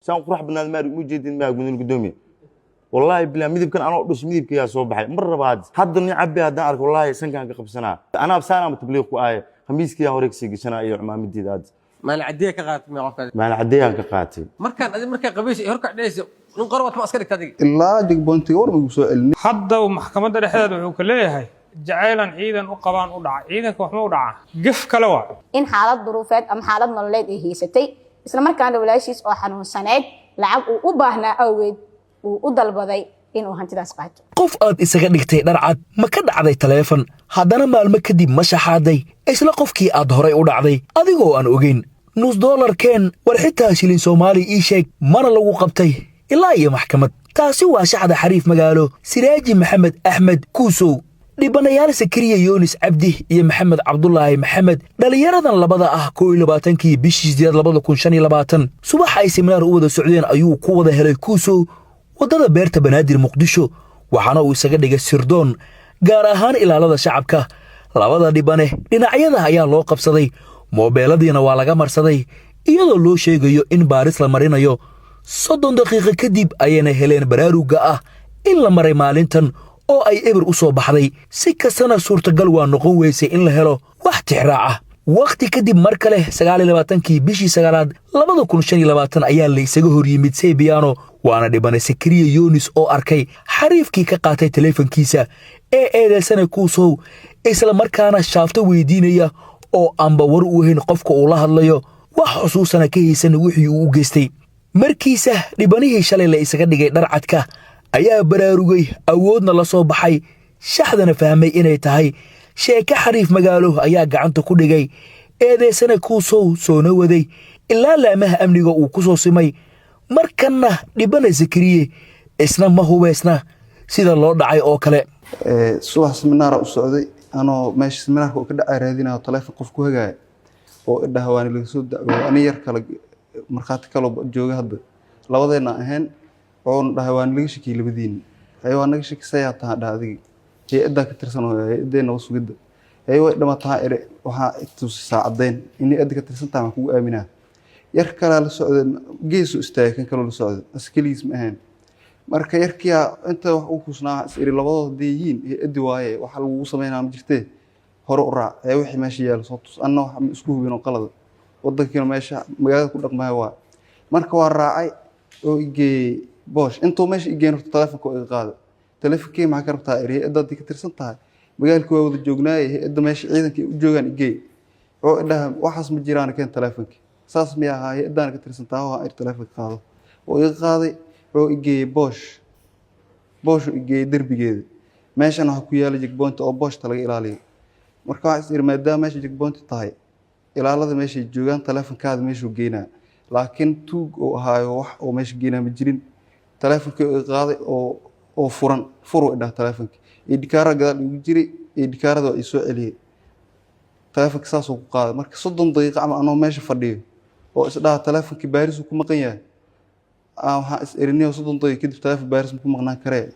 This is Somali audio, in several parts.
Saan qurux badnaad maar u jeedin maa, mudane gudoomiye. Wallaahi bilaa, midabkan anoo dhus midabkayaa soo baxay mar labaad. Hadda nin cabbi haddaan arko, wallaahi sankaan ka qabsanaa. Anaa saanaama tabliiq ku ahay, khamiiskiyaa hore kasii gashanaa iyo cumaamadiida hadda. Maalin cadiya ka qaadatay mee qofkaas? Maalin caddeeyaan ka qaatay. Markaan adi markaa qabaysa horkac dhacaysa, nin qorwat ma iska dhigta adiga? Ilaa checkpointiga war magu soo celinin. Hadda uu maxkamadda dhexdeeda wuxuu ka leeyahay jacaylan ciidan u qabaan u dhaca. Ciidanka wax ma u dhacaa? Gef kale waa. In xaalad duruufeed ama xaalad nololeed ay haysatay, isla markaana walaashiis oo xanuunsaneyd lacag uu u baahnaa awgeed uu u dalbaday inuu hantidaas qaato. Qof aad isaga dhigtay dharcad ma ka dhacday taleefan, haddana maalmo kadib ma shaxaaday isla qofkii aad horay u dhacday adigoo aan ogayn? Nus doolarkeen, war xitaa shilin Soomaali ii sheeg, mana lagu qabtay ilaa iyo maxkamad. Taasi waa shaxda xariif magaalo Siraaji Maxamed Axmed Kuusow. Dhibanayaal Sakariya Yoonis Cabdi iyo Maxamed Cabdulaahi Maxamed. Dhallinyaradan labada ah, 21-kii bishii 8 2025, subax ay seminaar u wada socdeen ayuu ku wada helay Kuusow waddada Beerta Banaadir, Muqdisho, waxaana uu isaga dhigay sirdoon, gaar ahaan ilaalada shacabka. Labada dhibane dhinacyada ayaa loo qabsaday, moobeeladiina waa laga marsaday, iyadoo loo sheegayo in baaris la marinayo. 30 daqiiqo kadib ayayna heleen baraarugga ah in la maray maalintan oo ay eber u soo baxday. Si kastana suurtagal waa noqon weysay in la helo wax tixraac ah. Wakhti kadib, mar kale, 29-kii bishii sagaalaad 2025 ayaa la isaga hor yimid Sebiano, waana dhibane Sakariya Yoonis oo arkay xariifkii ka qaatay taleefankiisa ee eedeysana Kuusow, isla markaana shaafto weydiinaya oo aanba war u weyn qofka uu la hadlayo, wax xusuusana ka haysan wixii uu u geystay. Markiisa dhibanihii shalay la isaga dhigay dharcadka ayaa baraarugay, awoodna la soo baxay, shaxdana fahmay inay tahay sheeke xariif magaalo, ayaa gacanta ku dhigay eedeysana Kuusow, soona waday ilaa laamaha amniga uu ku soo simay. Markanna dhibana Sakariye isna ma hubaysna sida loo dhacay oo kale. Subax seminaara u socday, anoo meesha seminaarka uu ka dhacay raadinayo, taleefon qof ku hagaaya oo idhaha waani laga soo dacwooday. Ani yar kale markhaati kaloo jooga hadda labadeenna ahayn, wuxuuna dhahay waani laga shakiyey labadiina. Haye, waa naga shakisayaa taha dhaha adigi hay-addaa ka tirsan oo hay-addeenna nabad sugidda. Haye, way dhamataa ere, waxaa tusisaa caddayn in hay-adda ka tirsan tahay, waan kugu aaminaa. Yar kalaa la socday, geesu istaagay, kan kaloo la socday, as keligiis ma ahayn. Marka yarkiyaa inta wax u kusnaa is iri labadood hadday yihiin hay-addi waaye, waxa lagugu sameynaa ma jirtee, hore u raac ee wixii meesha yaalo soo tus. Anna wax ma isku hubin oo qalada wadankiina meesha magaalada ku dhaqmaya waa. Marka waa raacay oo igeeyey Boosh. Intuu meesha igeyn horta taleefonka oo iga qaaday. Taleefonkey maxaa ka rabtaa iri? Hay-adda haddii ka tirsan tahay, magaalka waa wada joognaaye, hay-adda meesha ciidanka ay u joogaan igeey. Wuxuu idhaha waxaas ma jiraan, keen taleefonki. Saas miya ahaa? Hay-addaana ka tirsan tahay waa iri, taleefonka qaado. Oo iga qaaday, wuxuu igeeyey Boosh. Booshuu igeeyey derbigeeda. Meeshan waxaa ku yaala checkpoint oo Booshta laga ilaaliyo. Marka waxaa is iri maadaama meesha checkpoint tahay, ilaalada meeshay joogaan, taleefonkaada meeshuu geynaa. Laakiin tuug uu ahaayo, wax oo meesha geynaa ma jirin. Taleefonkii oo iga qaaday oo furan, furuu idhaha taleefonkii. ID kaara gadaal igu jiray, ID kaarada waa ii soo celiyey. Taleefonka saasuu ku qaaday. Marka 30 daqiiqo ama anoo meesha fadhiyo oo isdhaha taleefonkii baarisuu ku maqan yahay, waxaan is eriniyo 30 daqiiqo kadib taleefon baaris ma ku maqnaan karee,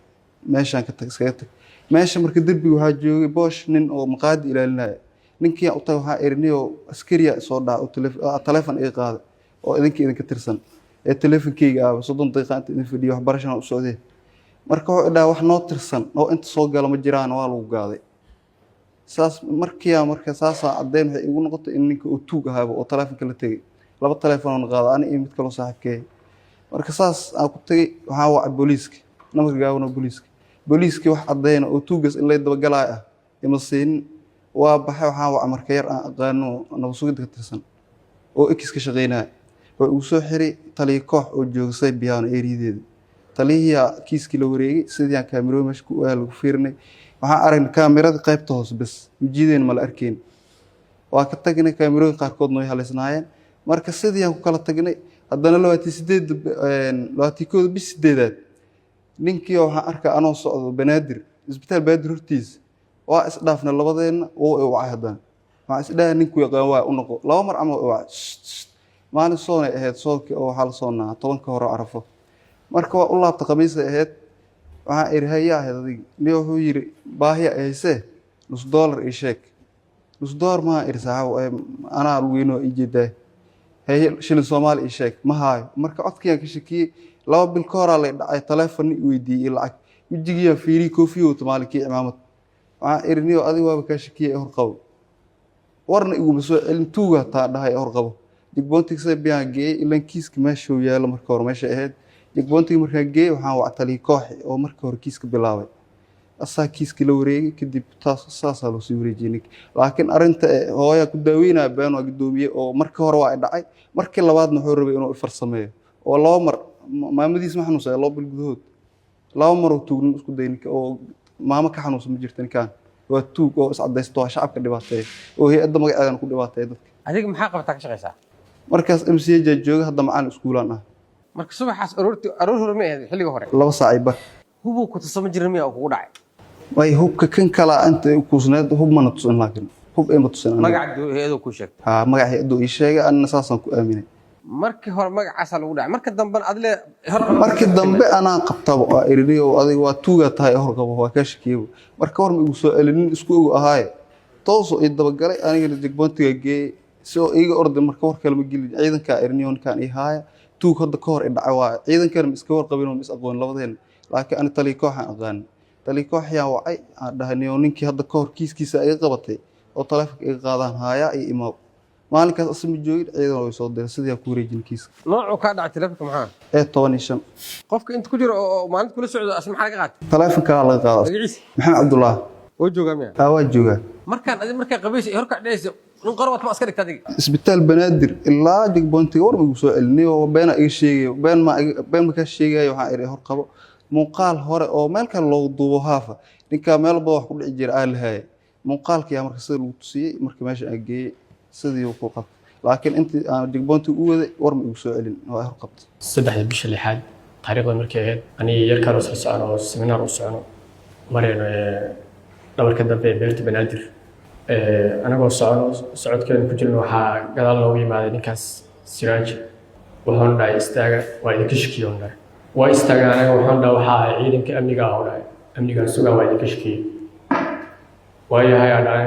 meeshaan ka tag, iskaga tag meesha. Marka derbiga waxaa joogay Boosh nin oo maqaadi ilaalinaya. Ninkii u tagay, waxaa eriniyo askariya soo dhaca oo taleefon iga qaaday oo idinka idinka tirsan ee taleefonkeyga aaba 30 daqiiqa inta idin fadhiyo, waxbarashana u socdee. Marka wuxuu idhaha wax noo tirsan oo inta soo gala ma jiraan, waa lagu gaaday. Saas markiyaa marka saasaa caddeyn waxay igu noqotay in ninka uu tuug ahaaba oo taleefonka la tegey. Laba taleefoon qaada, ani iyo mid kaloo saaxiibkeey. Marka saas aan ku tegey, waxaan wacay booliiska, nambarka gaaban oo booliiska. Booliiskii wax caddeyna oo tuugas in lay dabagalaayo ah ima siinin. Waa baxay, waxaan wacay marka yar aan aqaano, nabad sugidda ka tirsan oo X ka shaqeynaya. Wuxuu igu soo xiray taliya koox oo jooga Saybiyaano eriyadeeda. Taliyihiyaa kiiskii la wareegay. Sidii aan kaamirooyin meesha ku lagu fiirinay, waxaan aragnay kaamirada qaybta hoose bes, wejiyadeena ma la arkayn. Waa ka tagnay, kaamirooyin qaarkoodna way haleysnaayeen. Marka sidii aan ku kala tagnay. Haddana 28, 21-da bish sideedaad, ninkii waxaan arkaa anoo socdo Banaadir, Isbitaal Banaadir hortiisa. Waa isdhaafnay labadeenna. Wuu i wacay haddana. Waxaan isdhahay ninku yaqaan waa u noqo. Laba mar camal i wacay. Maalin soonay ahayd, soonkii oo waxaa la soonaa 10-ka hore Carafo. Marka waa u laabta, khamiisay ahayd. Waxaan iri hayaa ahayd adigi niyo. Wuxuu yiri baahiya ay haysee, nus doolar ii sheeg. Nus doolar maa iri saaxiib, anaa lugeynoo ii jeedaa. Heye, shilin Soomaali ii sheeg, ma haayo. Marka codkiyaan ka shakiyey. 2 bil ka horaa lay dhacay, taleefonni i weydiiyey iyo lacag. Wejigiiyaan fiiriyey, koofiyo wato maalinkii, cimaamad. Waxaan iri, niyo, adiga waaba kaa shakiyey ee horqabo. Warna iguma soo celin. Tuuga taa dhahay ee horqabo. Checkpointiga sida biyaan geeyey, ilaan kiiska meeshuu yaalo marka hore meesha ahayd. Checkpointiga markaan geeyey, waxaan wactaliyey kooxi oo marka hore kiiska bilaabay. Asaa kiiskii la wareegay kadib, taas saasaa loo sii wareejiyey ninka. Laakiin arrinta hooyaa ku daaweynaya been waa, guddoomiye, oo marka hore waa i dhacay, markii labaadna wuxuu rabay inuu ifarsameeyo oo 2 mar maamadiis ma xanuunsan. 2 bil gudahood 2 mar oo tuugnimo isku day ninka oo maamo ka xanuunsan ma jirta. Ninkaan waa tuug oo iscadaysto, waa shacabka dhibaateeya oo hay'adda magaceedan ku dhibaateeya dadka. Adiga maxaa qabataa, ka shaqaysaa? Markaas MCH jooga, hadda macalin iskuulaan ah. Marka subaxaas aroorti, aroor hore ma ahayd, xilliga hore? 2 saac iyo bar. Hubuu ku tuso ma jirin miya oo kugu dhacay? Way, hubka kan kalaa inta kuusneed, hub mana tusin, laakiin hub ima tusin aniga. Magaca hay'aduu kuu sheegtay? Haa, magaca hay'addu ii sheegay, anina saasaan ku aaminay. Markii hore magacaasaa lagu dhacay, marka dambena adle hor. Markii dambe anaa qabtaba, waa iriniyo, adiga waa tuugaa tahay, horqabo, waa kaa shakiyebo. Marka hor ma igu soo celinin, isku ogu ahaaye. Toosoo ii dabagalay, anigana checkpointiga geeyey si oo iiga orday. Marka war kale ma gelin, ciidankaa iriniyo, ninkaan ii haaya, tuug hadda ka hor i dhacay waaye. Ciidankana ma iska warqabin oo ma is aqoon labadeena, laakiin ani taliya kooxaan aqaanin. Taliya kooxyaan wacay, aan dhahay, niyo, ninkii hadda ka hor kiiskiisa iga qabatay oo taleefonka iga qaadaan haayaa iyo imaaw. Maalinkaas asma joogin, ciidan way soo diray, sidii ku wareejin kiiska. Noocuu kaa dhacay telefonka maxaa? Ee 15. Qofka inta ku jira oo maalinta kula socdo asna maxaa laga qaatay? Taleefonkaa laga qaada. Magaciisa? Maxamed Cabdulaahi. Oo joogaa miya? Aa, waa joogaa. Markaan adi markaa qabaysa ee horkac dhacaysa, nin qor wata ma iska dhigta adiga? Isbitaal Banaadir ilaa checkpointiga war ma igu soo celinay oo beena iga sheegayo, been ma been ma kaa sheegayo. Waxaan idhi, horqabo, muuqaal hore oo meel kale loogu duubo haafa ninkaa meel walba wax ku dhici jira aa lahaayay. Muuqaalkiyaa marka sida lagu tusiyey, marka meesha aan geeyey sidii uu ku qabtay, laakiin intii aan checkpointiga u waday war ma igu soo celin, waa hor qabtay. 3da bisha lixaad taariikhda markay ahayd, aniga yar kaloo soo socono oo seminaar u socono, marayno dhabarka dambe ee beerta Banaadir. Anagoo socono, socodkeena ku jirno, waxaa gadaal noogu yimaaday ninkaas Siraaji. Wuxuuna dhahay, "Istaaga, waa idinka shakiye." Dhahay, waa istaagan anaga. Wuxuuna dhahay, "Waxaa ahay ciidanka amniga ah," u dhahay, "amnigaan sugaa, waa idinka shakiyey." "Waayahay," aa dhahay.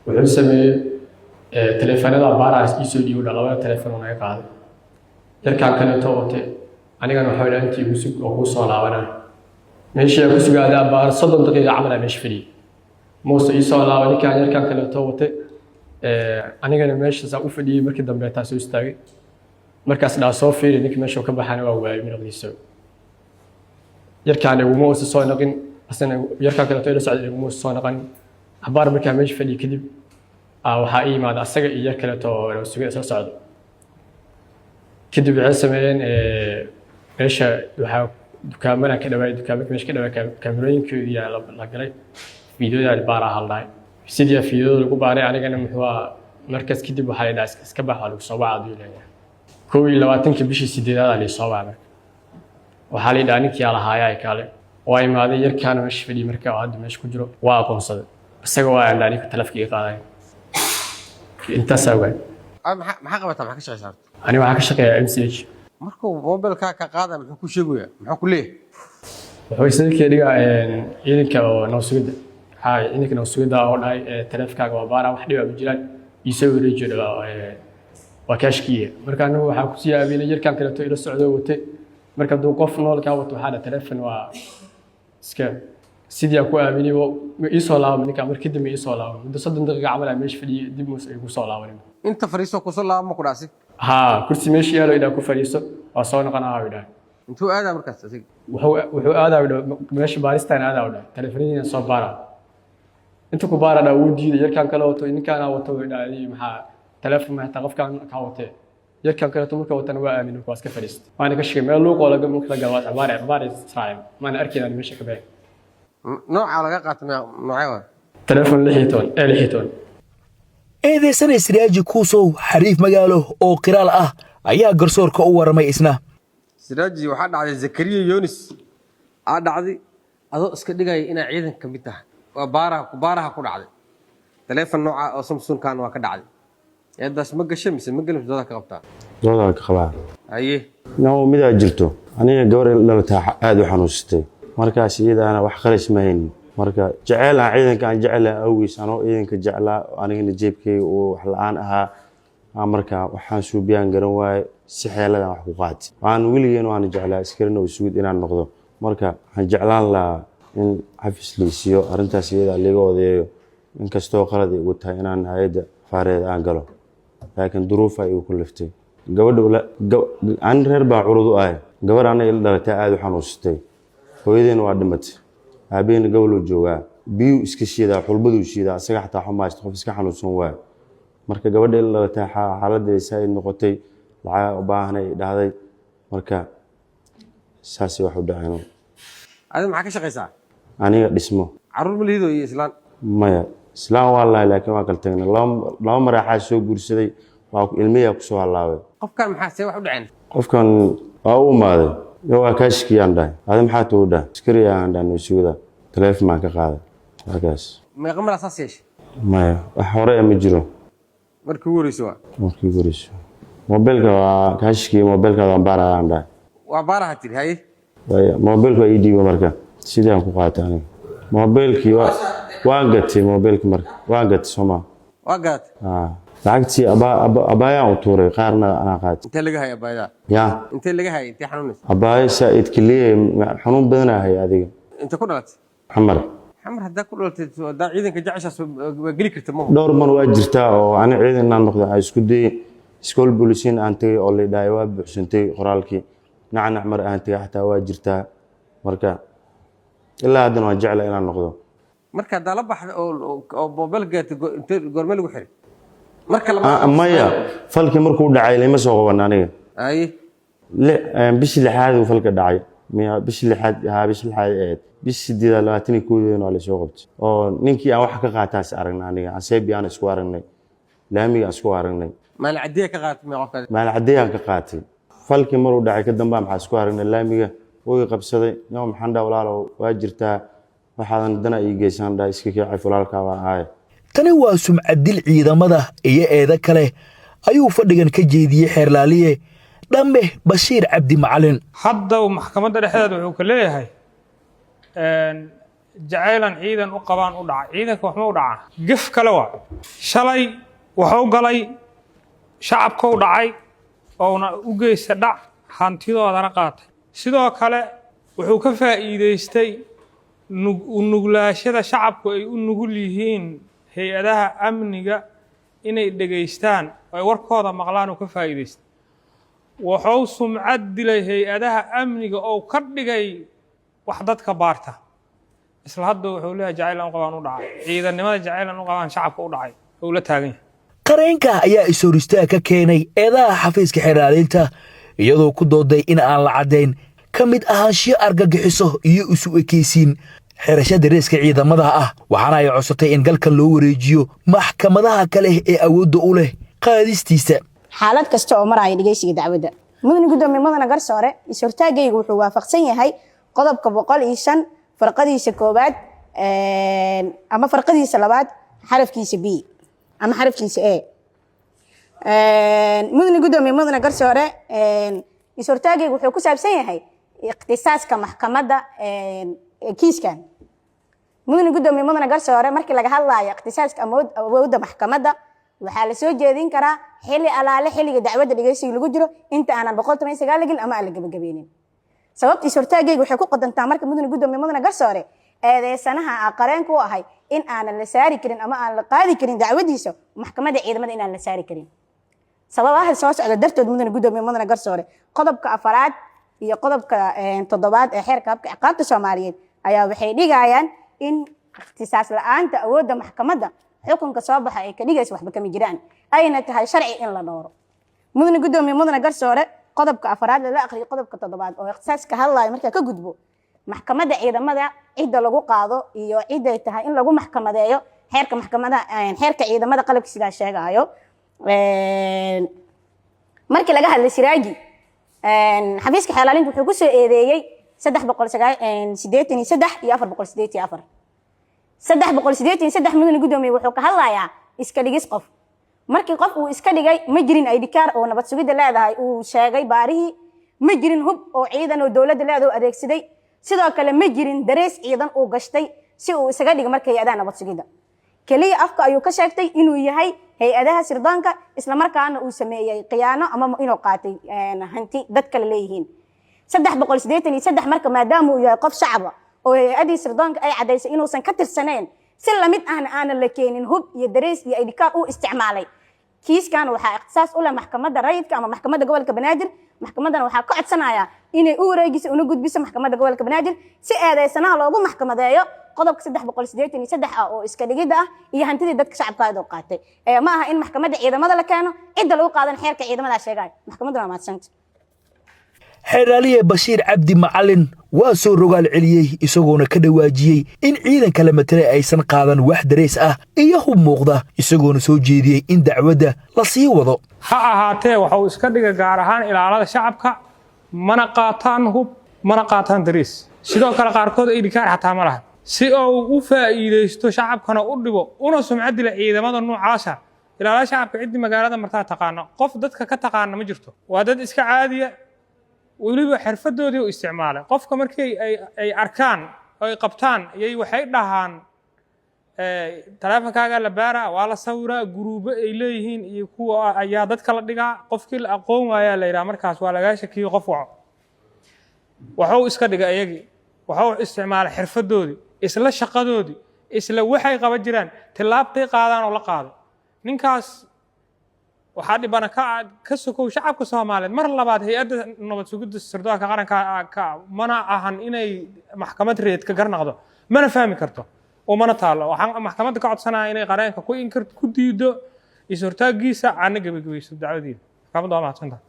Wuxuu sameeyey, taleefanada baaraas iisoo dhiibo dha. Labada taleefon oo naga qaaday, yarkaan kaleeto wate. Anigana waxaa dhahay, "Intii igu sug oo kuu soo laabanaa." Meeshii aan ku sugaaday abaar 30 daqiiqa camal aa meesha fadhiyey, muuse ii soo laaba. Ninkaan yarkaan kaleeto wate, anigana meeshaas aan u fadhiyey. Markii dambe taa soo istaagay, markaas dhaa soo fiiri ninkii meesha uu ka baxana, waa waayay miraqdiisa. Yarkaan iguma uusa soo naqin, asana yarkaan kaleeto ila socday iguma uusa soo naqanin. Abaar markaa meesha fadhiyey kadib waxaa ii yimaada asaga iyo yar kaleeto oo sugida soo socdo. Kadib waxay sameeyeen, meesha waxaa dukaamana ka dhawaay, dukaamaka meesha ka dhawaay kaamirooyinkoodii yaa la galay, fiidiyoda baar ah dhahay. Sidii fiidiyooda lagu baaray, anigana muxuu ahaa, markaas kadib waxaa la dhahaa, "Iska bax, waa lagu soo waca." Aduu leeyahay 21-ka bishii sideedaad aa laysoo wacay. Marka waxaa la yidhaha, ninkii aa lahaayaa kaale. Waa imaaday, yarkaana meesha fadhiyay marka oo hadda meesha ku jiro waa aqoonsaday isaga. Waa aan dhaha ninka taleefka iga qaaday, intaasaa ogaay. Maxaa qabataa, maxaa ka shaqaysaa horta? Ani waxaa ka shaqeeyaa MCH. Markuu mobilkaa ka qaada, muxuu ku sheegayaa, muxuu ku leeyahay? Wuxuu isaga dhigaa ciidanka oo nabad sugidda. Waxaa ciidanka nabad sugidda oo dhahay, "Taleefkaaga waa baara, wax dhiba ma jiraan, iisoo wareejiyo," dhawaa waa kaashkiya. Marka anigu waxaa kusii aaminay yarkaan kaleeto ila socdo wate. Marka hadduu qof nool kaa wato, waxaa dhaha taleefon waa iska sidii aan ku aaminay. Ma iisoo laabama ninkaa. Mar kadib ma iisoo laabama. Muddo 30 daqiiqa camal aa meesha fadhiyay, dib muuse igu soo laabanin. Inta fariiso kusoo laaba ma ku dhacsi? Haa, kursi meesha yaalo idhaa, "Ku fadhiiso, waa soo noqonaa," idhaa. Intuu aadaa markaas asiga? Wuxuu aadaa idhaa meesha baaristaan aadaa idhaa, taleefanadiina soo baara. Inta ku baara dhaa, wuu diiday. Yarkaan kale wato, ninkaana wato idhaa, "Adiga maxaa taleefon ma hataa qofkaan kaa watee?" Yarkaan kaleeto marka watana waa aamin. Marka waa iska fadhiistay, waana ka shigay meel luuqoo laga marka la galo, waa baar baar israaceen, maana arkayn meesha ka baxay. Nooca laga qaata noocee waa? Taleefon 16 ee 16. Eedeysane Siraaji Kuusow Xariif Magaalo oo qiraal ah ayaa garsoorka u waramay isna. Siraaji, waxaa dhacday Zakariya Yonis aa dhacday adoo iska dhigaya inaa ciidan ka mid tahay, waa baaraha ku dhacday. Taleefon nooca oo Samsungkan waa ka dhacday. Eedaas ma gashay mise ma gelin? Doodaa ka qabtaa? Doodaa ka qabaa. Haye. No, midaa jirto. Aniga gabar ila dhalataa aada u xanuunsatay. Markaas iyadaana wax qarash ma haynin. Marka jeceyl aan ciidanka aan jecelahay awgiis, anoo ciidanka jeclaa, anigana jeebkayga uu wax la-aan ahaa. Marka waxaan suubiyaan garan waaye, si xeeladan wax ku qaatay. Waan weligeen waan jeclaa askarina oo sugid inaan noqdo. Marka waxaan jeclaan lahaa in xafis laysiiyo, arrintaas iyada liiga odayeeyo. Inkastoo qalad ay igu tahay inaan hay-adda faareed aan galo, laakiin duruufa igu kaliftay. Gabadha ani reer baa curud u ahay. Gabar anaga ila dhalatay aada u xanuunsatay, hooyadeena waa dhimatay, aabaheena goboluu joogaa, biyuu iska shiidaa, xulbaduu shiidaa, isaga xataa xumaysta, qof iska xanuunsan waayo. Marka gabadha ila dhalatay xaaladeeda saa noqotay, lacagaa u baahanay dhahday. Marka saasay wax u dhaceen. Adiga maxaa ka shaqaysaa? Aniga dhismo. Carruur ma lihido iyo islaan? Maya, islaan waa lahay, laakiin waa kala tagnay. Laba maraaxaa soo guursaday, waa ilmiyaa kusoo hallaabay. Qofkan maxaa, see wax u dhaceen? Qofkan waa u imaaday, yo waa kaashikiyaan dhahay. Adi maxaa tuu dhahay? Askari aan dhahay, sugida taleefon baan ka qaaday halkaas. Meeqa maraa saas yeeshay? Maya, wax hore ma jiro. Markii ugu horeysa waa? Markii ugu horeyso. Mobilka waa kaashikii, mobilka waan baaraya aan dhahay. Waa baaraha tiri, haye. Mobilka waa ii dhiiba, marka sidii aan ku qaatay aniga mobilkii waan gatay mobilki, marka waan gatay sooma. Waa gadatay? Lacagtii abaayaan u tuuray, qaarna anaa qaatay. Intee laga haya abaayadaa? Ya? Intee laga hayay? Intee xanuunaysa? Abaayo saa'id keliya xanuun badanaa hay adiga. Intee ku dhalatay? Xamar. Xamar haddaa ku dhalatay, haddaa ciidanka jeceshaas waa geli karta maho? Dhowr mar waa jirtaa oo ani ciidan inaan noqdo aan isku dayay. Iskool boolisiin aan tagay oo la dhahay waa buuxsantay qoraalkii. Nacnac mar aan tagay xataa waa jirtaa. Marka ilaa haddana waan jecla inaan noqdo. Marka haddaa la baxda oo mobil gaatay, intee goormee lagu xiray marka? Maya, falkii markuu dhacay lama soo qaban aniga. Haye. Bishii lixaad uu falka dhacay miya? Bishii lixaad, haa, bishii lixaad ahayd. Bishii sideedaad 21-deedna waa lasoo qabtay, oo ninkii aan wax ka qaataas aragnay aniga ansebi aan isku aragnay, laamiga aan isku aragnay. Maalin cadiya ka qaadatay miya qofkaas? Maalin caddeeyaan ka qaatay. Falkii maruu dhacay ka dambaa maxaa isku aragnay laamiga, way qabsaday. Yo, maxaan dhaha, walaalow waa jirtaa, waxaadan dana ii geysaan dhaha, iska kii caf, walaalkaa baan ahay. Tani waa sumcaddil ciidamada iyo eedo kale ayuu fadhigan ka jeediyey xeerlaaliye Dhamme Bashiir Cabdi Macalin. Hadda maxkamadda dhexdeeda wuxuu ka leeyahay jacaylan ciidan u qabaan u dhacay. Ciidanka wax ma u dhacaa? Gef kale waa shalay wuxuu galay shacabka u dhacay oona u geysta dhac, hantidoodana qaatay. Sidoo kale wuxuu ka faa'iidaystay u nuglaashada shacabku ay u nugul yihiin hay-adaha amniga inay dhegaystaan oo ay warkooda maqlaan uu ka faa'iidaystay. Wuxuu sumcad dilay hay-adaha amniga oo ka dhigay wax dadka baarta. Isla hadda wuxuu leeyahay jacaylan u qabaan u dhacay, ciidannimada jacaylan u qabaan shacabka u dhacay ou la taagan yahay. Qareenka ayaa is-hor istaag ka keenay eedaha xafiiska xeerlaalinta, iyadoo ku dooday in aan la caddayn ka mid ahaanshiyo argagixiso iyo isu ekaysiin xirasho dareeska ciidamada ah, waxaana ay codsatay in galkan loo wareejiyo maxkamadaha kale ee awoodda u leh qaadistiisa. Xaalad kasta oo maraya dhegeysiga dacwadda, mudane gudoomiye, mudane garsoore, is-hortaagaygu wuxuu waafaqsan yahay qodobka 105 farqadiisa koowaad ama farqadiisa labaad xarafkiisa B ama xarafkiisa A. Mudane gudoomiye, mudane garsoore, is-hortaagaygu wuxuu ku saabsan yahay ikhtisaaska maxkamadda kiiskan. Mudane gudoomiye, mudane garsoore, markii laga hadlaayo ikhtisaaska awoodda maxkamadda, waxaa la soo jeedin karaa xilli alaale xilliga dacwadda dhegeysiga lagu jiro, inta aanan 119 lagin ama aan la gebagabeynin. Sababta is-hortaagayga waxay ku qodantaa marka, mudane gudoomiye, mudane garsoore, eedeysanaha aan qareenka u ahay in aanan la saari karin ama aan la qaadi karin dacwadiisa maxkamadda ciidamada, inaan la saari karin sababaha soo socda dartood. Mudane gudoomiye, mudane garsoore, qodobka afaraad iyo qodobka toddobaad ee xeerka habka ciqaabta Soomaaliyeed ayaa waxay dhigayaan in ikhtisaas la-aanta awoodda maxkamadda xukunka soo baxa ay ka dhigaysa waxba kama jiraan, ayna tahay sharci in la dhowro. Mudane gudoomiye, mudane garsoore, qodobka afaraad lala aqriyo qodobka toddobaad oo ikhtisaas ka hadlayo, markaa ka gudbo maxkamadda ciidamada cidda lagu qaado iyo cidday tahay in lagu maxkamadeeyo, xeerka maxkamada, xeerka ciidamada qalabka sidaa sheegaayo. Markii laga hadlay Siraaji, xafiiska xeelaalinta wuxuu ku soo eedeeyey 383 iyo 484. 383, mudane gudoomiye, wuxuu ka hadlayaa iska dhigis qof. Markii qof uu iska dhigay, ma jirin ID card oo nabad sugidda leedahay uu sheegay baarihii, ma jirin hub oo ciidan oo dowladda leedahay oo adeegsaday, sidoo kale ma jirin darees ciidan uu gashtay si uu isaga dhigo. Marka hay-adaha nabad sugidda keliya afka ayuu ka sheegtay inuu yahay Hay-adaha sirdoonka, islamarkaana uu sameeyey khiyaano ama inuu qaatay hanti dad kale leeyihiin. 383. Marka maadaama uu yahay qof shacaba oo hay-adii sirdoonka ay caddaysay inuusan ka tirsanayn, si lamid ahna aanan la keenin hub iyo dareys iyo ID card uu isticmaalay, kiiskan waxaa ikhtisaas u leh maxkamadda rayidka ama Maxkamadda Gobolka Banaadir. Maxkamaddana waxaa ka codsanayaa inay u wareegiso una gudbiso Maxkamadda Gobolka Banaadir, si eedeysanaha loogu maxkamadeeyo qodobka 383 ah oo iska dhigidda ah iyo hantidii dadka shacabkaada u qaatay. Ma aha in maxkamadda ciidamada la keeno, cidda lagu qaadan xeerka ciidamadaa sheegaayo. Maxkamadduna waa mahadsanta. Xeeraaliye Bashiir Cabdi Macalin waa soo rogaal celiyey, isagoona ka dhawaajiyey in ciidanka la matelay aysan qaadan wax dareys ah iyo hub muuqda, isagoona soo jeediyey in dacwadda la sii wado. Ha ahaatee, waxuu iska dhigay gaar ahaan ilaalada shacabka. Mana qaataan hub, mana qaataan dariis. Sidoo kale qaarkood ID card xataa ma laha. Si uu u faa'iidaysto, shacabkana u dhibo, una sumcad dila ciidamada noocaasa. Ilaalada shacabka ciddii magaalada martaa taqaana, qof dadka ka taqaana ma jirto. Waa dad iska caadiya. Weliba xirfadoodii u isticmaalay. Qofka markii ay arkaan oo ay qabtaan ayay waxay dhahaan, "Taleefonkaagaa la baaraa, waa la sawiraa." Guruubo ay leeyihiin iyo kuwa ayaa dadka la dhigaa. Qofkii la aqoon waayaa la yidhaha, "Markaas waa lagaa shakiyo, qof waco." Waxuu iska dhigay iyagii, waxuu isticmaalay xirfadoodii, isla shaqadoodii, isla waxay qaban jiraan, tillaabtay qaadaan oo la qaado. Ninkaas waxaa dhibana ka sokow shacabka Soomaaliyeed. Mar labaad, Hay-adda Nabad Sugidda Sirdoonka Qaranka mana ahan inay maxkamad reed ka garnaqdo, mana fahmi karto, umana taallo. Waxaan maxkamadda ka codsanaya inay qareenka ku inkir ku diido is-hortaagiisa, aana gebagabayso dacwadiida. Maxkamadda waa mahadsantaha.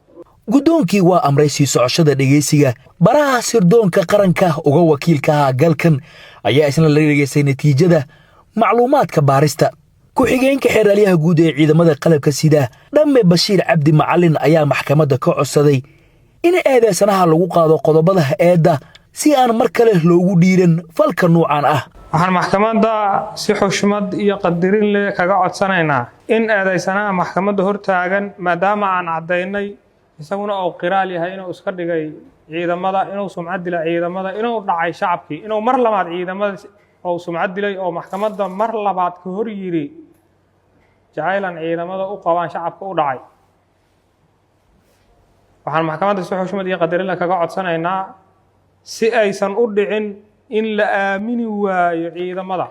Guddoonkii waa amray sii socoshada dhegaysiga. Baraha sirdoonka qaranka uga wakiilka ahaa galkan ayaa isna la dhegaystay natiijada macluumaadka baarista. Ku-xigeenka xeeraalyaha guud ee ciidamada qalabka sida, Dhamme Bashiir Cabdi Macalin, ayaa maxkamadda ka codsaday in eedeysanaha lagu qaado qodobada eedda, si aan mar kale loogu dhiiran falka nuucan ah. Waxaan maxkamadda si xushmad iyo qadirin leh kaga codsanaynaa in eedeysanaha maxkamadda hortaagan, maadaama aan caddaynay, isaguna uu qiraal yahay, inuu iska dhigay ciidamada, inuu sumcad dilay ciidamada, inuu dhacay shacabkii, inuu mar labaad ciidamada uu sumcad dilay, oo maxkamadda mar labaad ka hor yidhi, "Jacaylan ciidamada u qabaan shacabka u dhacay." Waxaan maxkamadda si xushmad iyo qadarin leh kaga codsanaynaa, si aysan u dhicin in la aamini waayo ciidamada.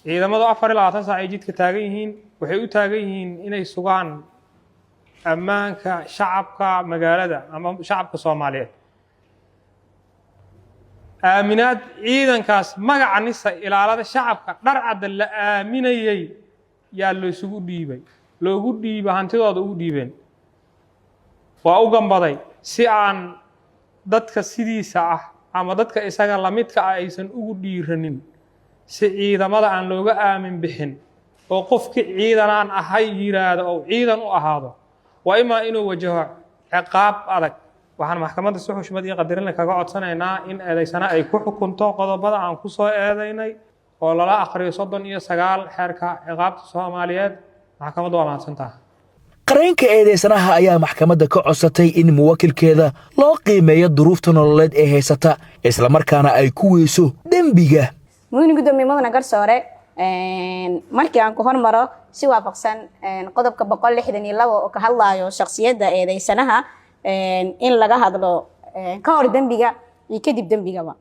Ciidamadu 24 saac ay jidka taagan yihiin. Waxay u taagan yihiin inay sugaan ammaanka shacabka magaalada ama shacabka Soomaaliyeed. Aaminaad ciidankaas magaca NISA, ilaalada shacabka, dharcadda la aaminayey yaa laysugu dhiibay, loogu dhiiba, hantidooda ugu dhiibeen, waa u gambaday, si aan dadka sidiisa ah ama dadka isaga lamidka ah aysan ugu dhiiranin, si ciidamada aan looga aamin bixin, oo qofkii ciidanaan ahay yiraahdo oo ciidan u ahaado, waa imaa inuu wajaho ciqaab adag. Waxaan maxkamadda si xushmad iyo qadarinle kaga codsanaynaa in eedeysana ay ku xukunto qodobada aan ku soo eedeynay, oo lala akhriyo 39 Xeerka Ciqaabta Soomaaliyeed. Maxkamaddu waa mahadsantaha. Qareenka eedeysanaha ayaa maxkamadda ka codsatay in muwakilkeeda loo qiimeeyo duruufta nololeed ee haysata, islamarkaana ay ku weyso dembiga. Mudane gudoomiye, mudane garsoore, markii aan ku hormaro, si waafaqsan qodobka 162 oo ka hadlayo shakhsiyadda eedeysanaha, in laga hadlo ka hor dembiga iyo kadib dembigaba.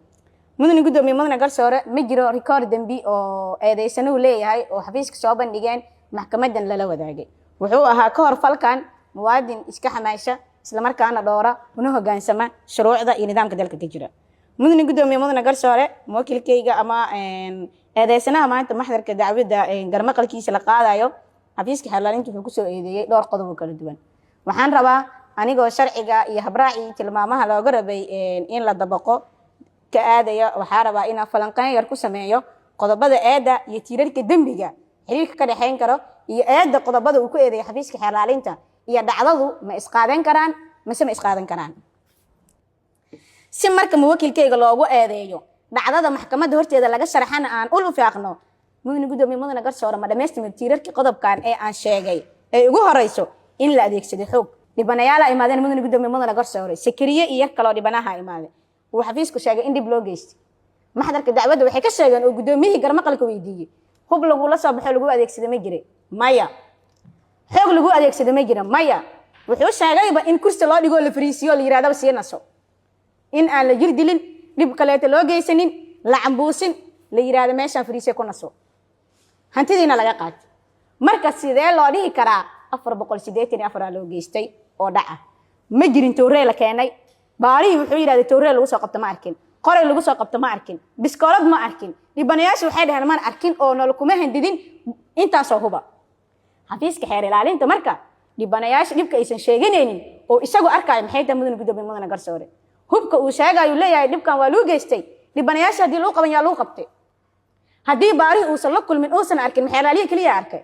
Mudane gudoomiye, mudane garsoore, ma jiro rikoor dembi oo eedeysanuhu leeyahay oo xafiiska soo bandhigeen, maxkamadan lala wadaagay. Wuxuu ahaa ka hor falkan muwaadin iska xamaasha, islamarkaana dhoora una hogaansama shuruucda iyo nidaamka dalka ka jira. Mudane gudoomiye, mudane garsoore, muwakilkayga ama eedeysanaha maanta maxdarka dacwadda garmaqalkiisa la qaadayo, xafiiska xeerlaalinta wuxuu kusoo eedeeyey dhowr qodob oo kala duwan. Waxaan rabaa, anigoo sharciga iyo habraacii tilmaamaha looga rabay in la dabaqo ka aadaya, waxaa rabaa inaan falanqeyn yar ku sameeyo qodobada eedda iyo tiirarka dembiga, xiriirka ka dhexayn karo, iyo eedda qodobada uu ku eedeeyay xafiiska xeerlaalinta iyo dhacdadu ma isqaadan karaan mase ma isqaadan karaan. Si marka muwakilkayga loogu eedeeyo dhacdada maxkamadda horteeda laga sharaxana aan ul ufaaqno. Mudane gudoomiye, mudane garsoore, ma dhamaystirmi tiirarkii qodobkan ee aan sheegay ee ugu horeyso in la adeegsado xoog? Dhibanayaala imaadeen, mudane gudoomiye, mudane garsoore. Sakariye iyo yar kaloo dhibanaha imaadeen. Uu xafiisku sheegay in dhib loo geystay. Maxdarka dacwadda waxay ka sheegeen oo gudoomiyihii garmaqalka weydiiyey, "Hub lagula soo baxo lagu adeegsada ma jiray?" "Maya." Xoog lagu adeegsada ma jira? Maya. Wuxuu sheegayba in kursi loo dhigoo la fariisiyo, la yidhahdaba sii naso, in aan la jir dilin, dhib kaleeto loo geysanin, la cambuusin, la yidhaahdo meeshaan fariisiya, ku naso, hantidiina laga qaatay. Marka sidee loo dhihi karaa 484 loo geystay oo dhaca? Ma jirin tooree la keenay. Baarihii wuxuu yidhahday tooree lagu soo qabto ma arkin, qoray lagu soo qabto ma arkin, biskoolad ma arkin. Dhibanayaashu waxay dhaheen mana arkin oo nala kuma handidin intaasoo huba. Xafiiska xeer ilaalinta marka dhibanayaasha dhibka aysan sheeganaynin oo isagu arkaayo maxay tahay, mudana gudoomiye, mudana garsoore? Hubka uu sheegayo, leeyahay dhibkan waa loo geystay, dhibanayaasha haddii lagu qaban, yaa lagu qabtay? Haddii baarihi uusan la kulmin, uusan arkin, maxeer ilaaliya keliya arkay?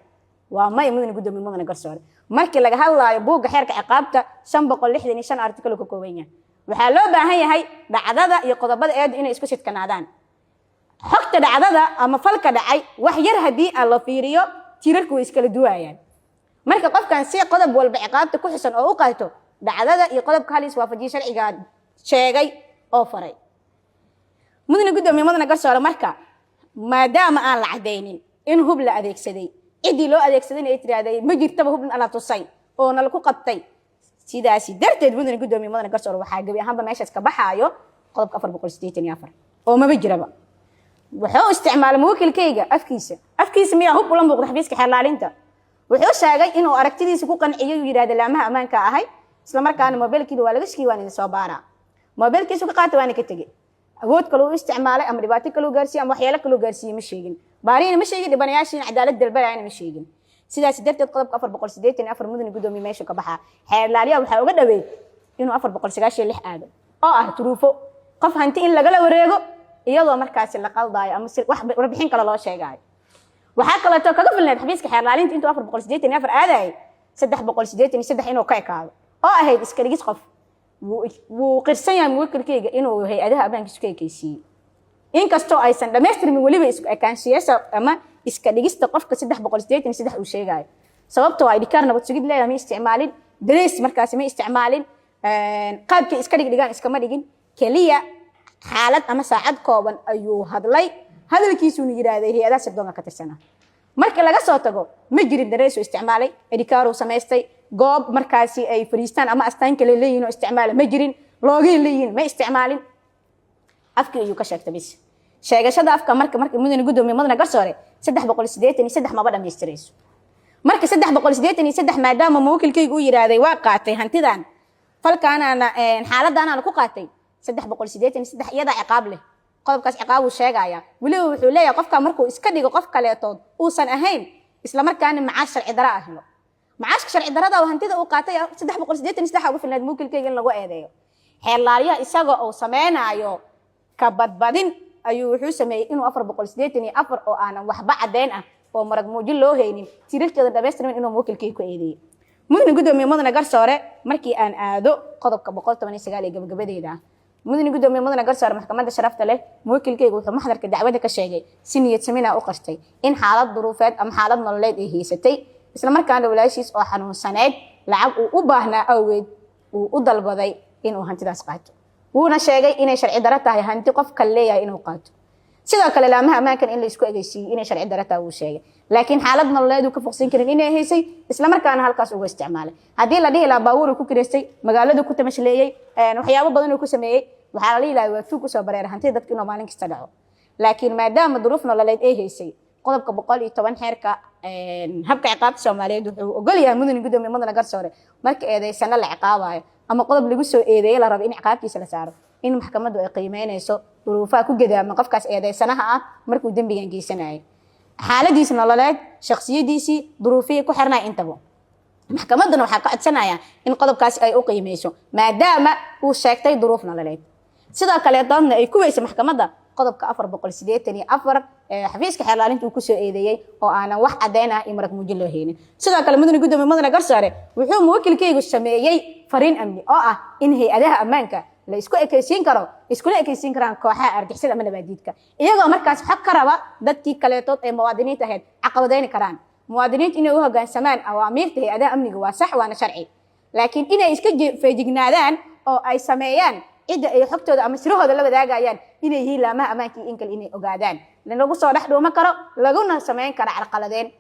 Waa maya, mudana gudoomiye, mudana garsoore. Markii laga hadlaayo buugga xeerka ciqaabta 565 article ka kooban yahay, waxaa loo baahan yahay dhacdada iyo qodobada eedu inay isku sidkanaadaan. Xogta dhacdada ama falka dhacay wax yar haddii aan la fiiriyo, tiirarku way iskala duwayaan. Marka qofkan si qodob walba ciqaabta ku xusan oo u qaato, dhacdada iyo qodobka hal is waafajiye sharcigaa sheegay oo faray, mudana gudoomiye, mudana garsoore. Marka maadaama aan la cadaynin in hub la adeegsaday, ciddii loo adeegsadayna ay tiraahday ma jirtaba hub la tusay oo nala ku qabtay, sidaasi darteed, mudana gudoomiye, mudana garsoore, waxaa gebi ahaanba meeshaas ka baxaayo qodobka 484 oo maba jiraba. Wuxuu isticmaalay muwakilkayga afkiisa. Afkiisa miyaa hub ula muuqda xafiiska xeerlaalinta? Wuxuu sheegay inuu aragtidiisa ku qanciyay, uu yidhahda laamaha ammaanka ahay, isla markaana mobilkiida waa laga shikiyay, waan idin soo baaraa. Mobilkiisu ka qaatay waana ka tegey. Awood kale uu isticmaalay ama dhibaato kale uu gaarsiiyey ama waxyaalo kale uu gaarsiiyey ma sheegin, baarihina ma sheegin, dhibanayaashiina cadaalad dalbanayana ma sheegin. Sidaas darteed qodobka 484, mudane gudoomiye, meeshu ka baxaa. Xeerlaaliyaha waxaa uga dhaweyd inuu 496 aado oo ah turuufo qof hanti in lagala wareego iyadoo markaasi la qaldaayo ama si wax warbixin kale loo sheegaayo. Waxaa kaleeto kaga filneed xafiiska xeerlaalinta intuu 484 aadayay 383 inuu ka ekaado oo ahayd iska dhigis qof. Wuu qirsan yahay muwakilkayga inuu hay-adaha ammaankiisu ka ekeysiiyey, inkastoo aysan dhammaystirmin weliba isku ekaanshiyeesha ama iska dhigista qofka 383 uu sheegaayo, sababtoo ay dhikaar nabad sugid leedahay ma isticmaalin, darees markaasi ma isticmaalin, qaabkii iska dhigdhigaan iskama dhigin. Keliya xaalad ama saacad kooban ayuu hadlay, hadalkiisuuna yidhaahday hay-adaha sirdoonka ka tirsanaa. Marka laga soo tago, ma jirin dareesuu isticmaalay, edhikaaruu samaystay, goob markaasi ay fariistaan ama astaan kale leeyihin oo isticmaala ma jirin, loogay leeyihin ma isticmaalin. Afkii ayuu ka sheegtay bis. Sheegashada afka marka, mudane gudoomiye, mudane garsoore, 383 maba dhamaystirayso. Marka 383, maadaama muwakilkaygu uu yidhaahday waa qaatay hantidan, falkaanaana xaaladdaanaana ku qaatay, 383 iyadaa ciqaab leh. Qodobkaas ciqaab uu sheegaya. Weliba wuxuu leeyahay qofka markuu iska dhigo qof kaleetood uusan ahayn, isla markaana macaash sharci dara ah helo, macaashka sharci darada oo hantida uu qaatay, 383 ugu filnayd muwakilkayga in lagu eedeeyo. Xeerlaaliyaha isaga uu sameynaayo ka badbadin ayuu wuxuu sameeyey inuu 484 oo aanan waxba caddeyn ah oo marag muujin loo haynin, tirirkeeda dhamaystirmin, inuu muwakilkayga ku eedeeyey. Mudane gudoomiye, mudane garsoore, markii aan aado qodobka 119 ee gabagabadeeda ah, mudane gudoomiye, mudane garsoore, maxkamadda sharafta leh, muwakilkayga wuxuu maxdarka dacwada ka sheegay, si niyad samina u qartay, in xaalad duruufeed ama xaalad nololeed ay haysatay, isla markaana walaashiis oo xanuunsaneed lacag uu u baahnaa awgeed uu u dalbaday inuu hantidaas qaato. Wuuna sheegay inay sharci daro tahay hanti qof kale leeyahay inuu qaato. Sidoo kale laamaha ammaankan in la isku egeysiiyey inay sharci daro tahay wuu sheegay, laakiin xaalad nololeed uu ka foqsan karin inay haysay, isla markaana halkaas uga isticmaalay. Haddii la dhihi lahaa baabuur uu ku kireystay, magaaladu ku tamashleeyey, waxyaabo badan uu ku sameeyey, waxaa la dhihi lahaa waa tuug usoo bareera hantida dadka inuu maalin kasta dhaco. Laakiin maadaama duruuf nololeed ay haysay, qodobka 110 xeerka habka ciqaabta Soomaaliyeed wuxuu ogol yahay, mudane gudoomiye, mudane garsoore, marka eedeysano la ciqaabayo ama qodob lagu soo eedeeye la rabo in ciqaabtiisa la saaro, in maxkamaddu ay qiimeynayso duruufaha ku gadaama qofkaas eedeysanaha ah markuu dembigan geysanayay, xaaladiisa nololeed, shakhsiyadiisii, duruufihii ku xirnay intaba. Maxkamadduna waxaa ka codsanaya in qodobkaasi ay u qiimeyso maadaama uu sheegtay duruuf nololeed. Sidoo kale doodna ay ku weysa maxkamadda qodobka 484 xafiiska xeerlaalinta uu kusoo eedeeyey oo aanan wax caddeyn ah iyo marag muujin loo haynin. Sidoo kale, mudane gudoomiye, mudane garsoore, wuxuu muwakilkaygu sameeyey fariin amni oo ah in hay-adaha ammaanka la isku ekaysiin karo, iskula ekaysiin karaan kooxaha argixisada ama nabaadiidka, iyagoo markaas xog ka raba dadkii kaleetood ee muwaadiniinta ahayd, caqabadayni karaan. Muwaadiniintu inay u hoggaansamaan awaamiirta hay-adaha amniga waa sax, waana sharci, laakiin inay iska feejignaadaan oo ay sameeyaan cidda ay xogtooda ama sirahooda la wadaagayaan inay yihiin laamaha ammaanka iyo in kale inay ogaadaan, lagu soo dhex dhuuma karo, laguna samayn karo carqaladeen.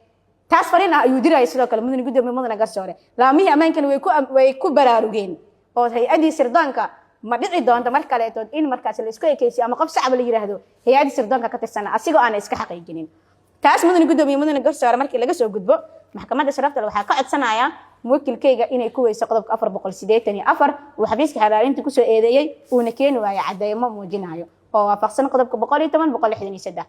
Taas fariin ah ayuu diraya. Sidoo kale, mudane gudoomiye, mudane garsoore, laamihii ammaankana way ku baraarugeen oo hay-addii sirdoonka ma dhici doonto mar kaleetood in markaas la isku ekeysiyo ama qof shacab la yiraahdo hay-addii sirdoonka ka tirsana, asigoo aana iska xaqiijinin taas. Mudane gudoomiye, mudane garsoore, markii laga soo gudbo, maxkamadda sharafta leh waxaa ka codsanayaa muwakilkayga inay ku weyso qodobka 484 uu xafiiska xalaalinta kusoo eedeeyey, uuna keeni waayo cadeymo muujinayo oo waafaqsan qodobka 110, 163,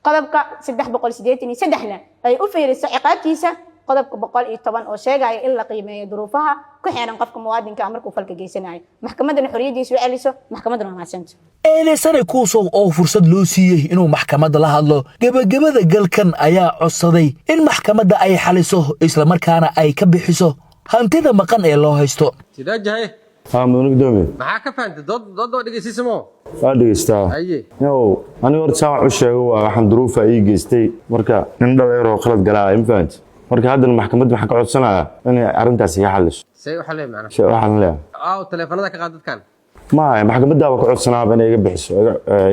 qodobka 383-na ay u fiiriso ciqaabtiisa qodobka 110 oo sheegaya in la qiimeeyo duruufaha ku xeeran qofka muwaadinka ah markuu falka geysanayo, maxkamaddana xorriyaddiisa u celiso. Maxkamaddana waa mahadsanta. Eedeysane Kuusow oo fursad loo siiyey inuu maxkamadda la hadlo gebagabada galkan ayaa codsaday in maxkamadda ay xaliso, islamarkaana ay ka bixiso hantida maqan ee loo haysto. Sidaajahay. Haa, mudane gudoomiye. Maxaa ka fahantay dood? Dood waa dhegeysiisamo. Waa dhegeystaa. Haye. Yow, aniga horta saan wax u sheego, waa waxaan duruufa ii geystay. Marka nin dhalinyaroo khalad galaa, ma fahanti? Marka haddana maxkamadda waxaan ka codsanayaa inay arrintaas iga xaliso. See waxaa leeyahay macnaha? Waxaan leeyahay. Aaw taleefanada ka qaad dadkan. Maya, maxkamadaaba ka codsanaaba inay iga bixiso,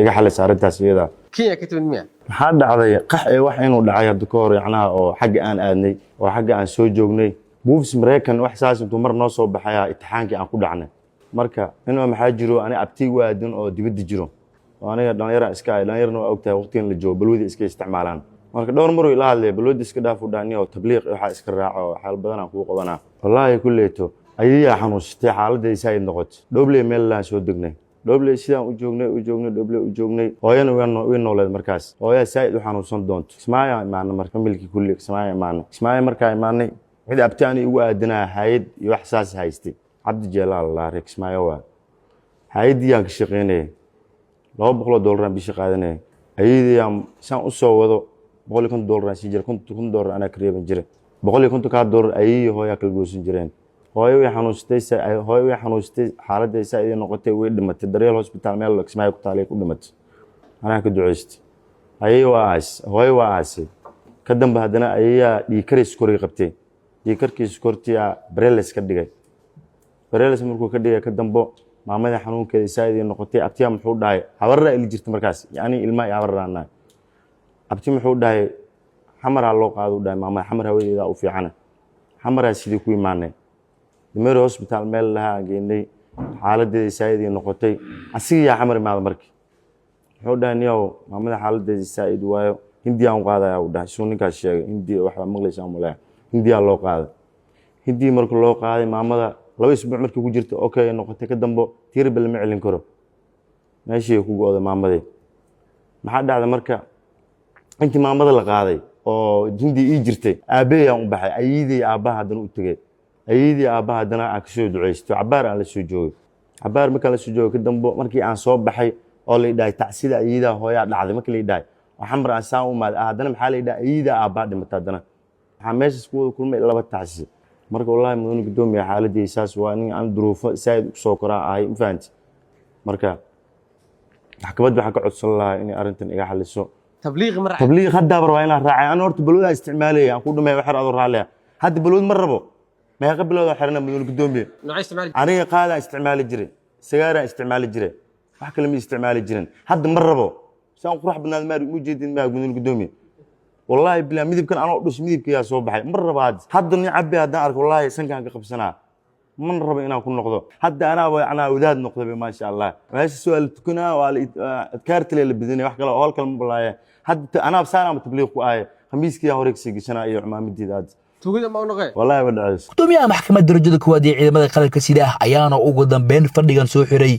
iga xaliso arrintaas iyada. Kenya ka timid miya? Maxaa dhacday? Qax ee wax inuu dhacay hadda ka hor, yacnaha oo xagga aan aadnay oo xagga aan soo joognay, buufis Maraykan wax saas intuu mar noo soo baxaya, imtixaankii aan ku dhacnay. Marka nin maxaa jiro ani abti u aadan oo dibadda jiro oo aniga dhalinyara iska ahay, dhalinyarna waa ogtahay waqtigan la joogo balwada iska isticmaalaan. Marka dhowr maruu ila hadlaya, balwada iska dhaaf u dhaaniyo, tabliiq waxaa iska raaco, waxyaalo badan aan kugu qabanaa. Wallaahi kulleeto ayayaa xanuunsatay, xaaladdeeda saa'id noqotay. Dhobley meel laan soo degnay, Dhobley sidaan u joognay, u joognay Dhobley u joognay, hooyana way nooleed markaas. Hooyaa saa'id u xanuunsan doonto. Kismaayo imaana, marka familkii kulli Kismaayo imaanay. Kismaayo markaa imaanay, cid abti ani igu aadanaa hayad iyo wax saas haystay, Cabdi Jeelaal laare, Kismaayo waa hay-addii aan ka shaqaynayay. $200 aan bishii qaadanayay. Ayadii aan saan u soo wado, $150 aan sii jiray, $50 anaa ka reeban jiray. 150-kaa dollar ayadii hooyaa kala goosan jireen. Hooyo way xanuunsatay, hooyo way xanuunsatay, xaaladday saa idin noqotay, way dhimatay. Daryeel Hospital meel Kismaayo ku taalay ku dhimatay, anaa ka duceystay. Ayay waa aas, hooyo waa aasay. Ka dambe haddana ayayaa dhiigkaray sokoray qabtay, dhiigkarkii sokortiyaa bareles ka dhigay. Bareles markuu ka dhigay, ka dambo maamadii xanuunkeeda saa idin noqotay. Abtiyaa muxuu dhahay, habarraa ili jirta markaas, yacni ilmaha iyo habarraa nahay. Abti muxuu dhahay, Xamaraa loo qaado u dhahay maamada, Xamar hawadeedaa u fiicana. Xamaraa sidii ku imaanay, Dameeri Hospital meel lahaa aan geynay, xaaladeeda saa'id noqotay. Asigayaa Xamar imaada. Markii muxuu dhahay, niyow maamada xaaladeeda saa'id waayo, Hindiyaan u qaadaya u dhahay. Suu ninkaas sheegay, Hindiya waxbaa maqlaysaa malaya, Hindiyaa loo qaaday. Hindii marka loo qaaday maamada, 2 isbuuc markii ku jirta, okay noqotay. Ka dambo tiirba lama celin karo, meeshii ku go'day maamadii. Maxaa dhacday marka? Intii maamada la qaaday oo Hindii ii jirtay, aabbahay u baxay. Ayeydii aabbaha haddana u tegey, ayeydii aabbaha haddana aan kasoo ducaysto. Cabaar aan la soo joogay, cabaar markaan la soo joogay, ka dambo markii aan soo baxay oo la idhahay tacsida ayeeydaa hooyaa dhacday, markii la idhahay oo Xamar aan saan u imaaday, haddana maxaa la idhahay, ayeeydaa aabbaa dhimatay. Haddana waxaa meeshaas ku wada kulmay laba tacsi. Marka wallaahi, mudane gudoomiya, xaaladii saas waa. Nin aan duruufo saa'id u soo koraa ahay, ma fahanti? Marka maxkamadda waxaan ka codsan lahaa inay arrintan iga xaliso. Tabliiq ma raacay? Tabliiq haddaaba rabaa inaan raacay. Ana horta balwadaan isticmaalaya, aan ku dhamay wax yar adoo raalliya. Hadda balwad ma rabo. Meeqa bilood oo xirana, mudane gudoomiye? Noocay isticmaali? Aniga qaadaan isticmaali jiray, sigaaraan isticmaali jiray, wax kale ma isticmaali jirin. Hadda ma rabo. Saan qurux badnaad maari uma jeedin maa, mudane gudoomiye? Wallaahi bilaa midabkan anoo dhus midabkayaa soo baxay. Ma rabo hadda. Hadda nin cabbi haddaan arko, wallaahi sankaan ka qabsanaa. Man rabo inaan ku noqdo. Hadda anaa wadaad noqdayba, maasha Allah. Meesha soo la tukanaa, waa la adkaartale la bedinaya, wax kale howl kale ma balaaye. Hadda anaa saanaama tabliiq ku ahay, khamiiskiyaa hore kasii gashanaa iyo cumaamadiida hadda. Tugida ma u noqee? Wallaahi ma dhacayso. Gudoomiyaha maxkamadda darajada koowaad ee ciidamada qalabka sida ayaana ugu dambeyn fadhigan soo xiray.